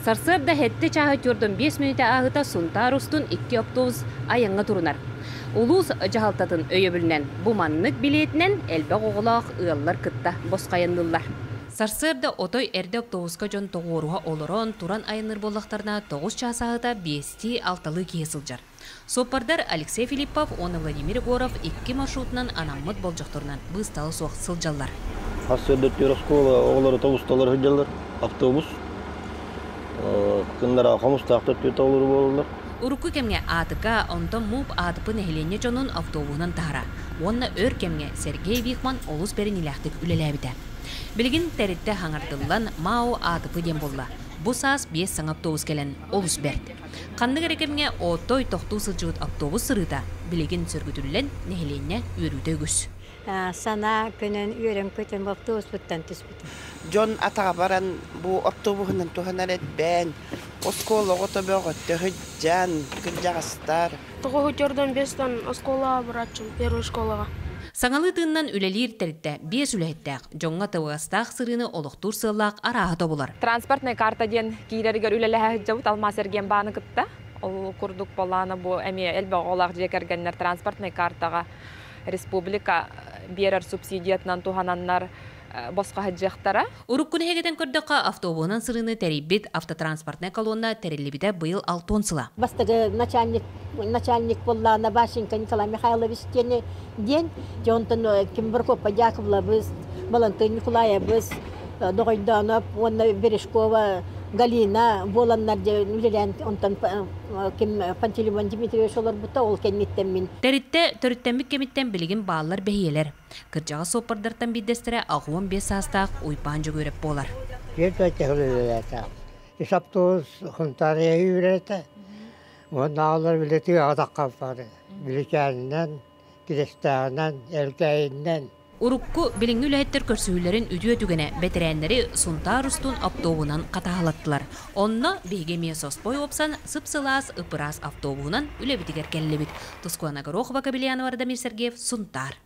Сарсыарда сэттэ чааһы 45 мүнүүтэ ааһыыта Сунтаар устун икки автобус айаҥҥа турунар. Улуус дьаһалтатын өйөбүлүнэн бу маннык билиэтинэн элбэх оҕолоох ыаллар кытта босхо айанныыллар. Сарсыарда отой эрдэ автобуска дьон тоҕуоруһа олорон, туран айанныыр буоллахтарына, тоҕус чаас ааһыта биэстии-алталыы киһи сылдьар. Суоппардар Алексей Филиппов уонна Владимир Егоров икки маршрутунан анаммыт болдьохторунан быыстала суох сылдьаллар. Сарсыарда өттүгэр оскуола оҕолоро тобусталар сылдьаллар, автобус. Кыннара хомустаах төттү толору буолаллар. Урукку кэмҥэ АТК, онтон МУП АТП нэһилиэнньэ дьонун автобуһунан таһара. Уонна өр кэмҥэ Сергей Вихман олус бэриниилээхтик үлэлээбитэ. Билигин тэрилтэ хаҥардыллан МАУ АТП диэн буолла. Бу саас биэс саҥа автобус кэлэн олус бэрт. Ханнык эрэ кэмҥэ отой тохтуу сылдьыбыт автобус сырыыта билигин сөргүтүллэн нэһилиэнньэ үөрүүтэ үгүс. Санаа көнөн үөрэн-көтөн автобуспуттан түспүтүм. Дьон атаҕа баран бу автобуһунан туһанар элбээн, оскуола оҕото бөҕөттө сылдьан, кырдьаҕастар. Тоҕуһутуордан бестан оскуолаҕа барааччым, первой школаҕа. Саҥалыы тыынынан үлэлиир тэрилтэ биэс үлэһиттээх, дьоҥҥо табыгастаах сырыыны олохтуур сыаллаах арааһы тобулар. Транспортная карта диэн киирэригэр үлэлэһэ сылдьабыт Алмаас эргиэн кытта. Ол курдук болаана бу эмиэ элбэх оҕолоох дьиэ кэргэннэр транспортнай картаҕа республика биэрэр субсидиятынан туһананнар босхо сылдьыахтара. Урукку нэһигэтэн көрдөххө, автобуһунан сырыыны тэрийбит автотранспортнай колонна тэриллибитэ быйыл алтан сыла. Бастакы начальник начальник буоллаҕына Башенко Николай Михайлович диэн диэн дьэ онтон ким Прокопа Яковлевич, Балантын Николаевич, Доҕойдоонов уонна Бережкова Галина буоланнар дьэ үлэлээн онтон ким Пантелеймон Дмитриевич олорбута ол кэнниттэн мин Тэрилтэ төрүттэммит кэмиттэн билигин бааллар бэһиэлэр. Кырдьаҕас суоппардартан биирдэстэрэ 85 саастаах Уйбаан Дьөгүөрэп буолар. Биир Ис автобус Хунтаарыйа үүрэтэ. Уонна аҕалар билэтигэ атахха бары. Биликээнинэн, Киристээҕинэн, Элгээйинэн. Урукку билиҥҥи үлэһиттэр көрсүһүүлэрин үтүө түгэнэ бэтэрээннэри Сунтаар устун автобуһунан хатааһылаттылар. Онно биһиги эмиэ соспой уопсан сып-сылаас ып-ыраас автобуһунан үлэбитигэр кэллибит. Тускуана Горохова, Кабельянова, Радомир Сергеев, Сунтаар.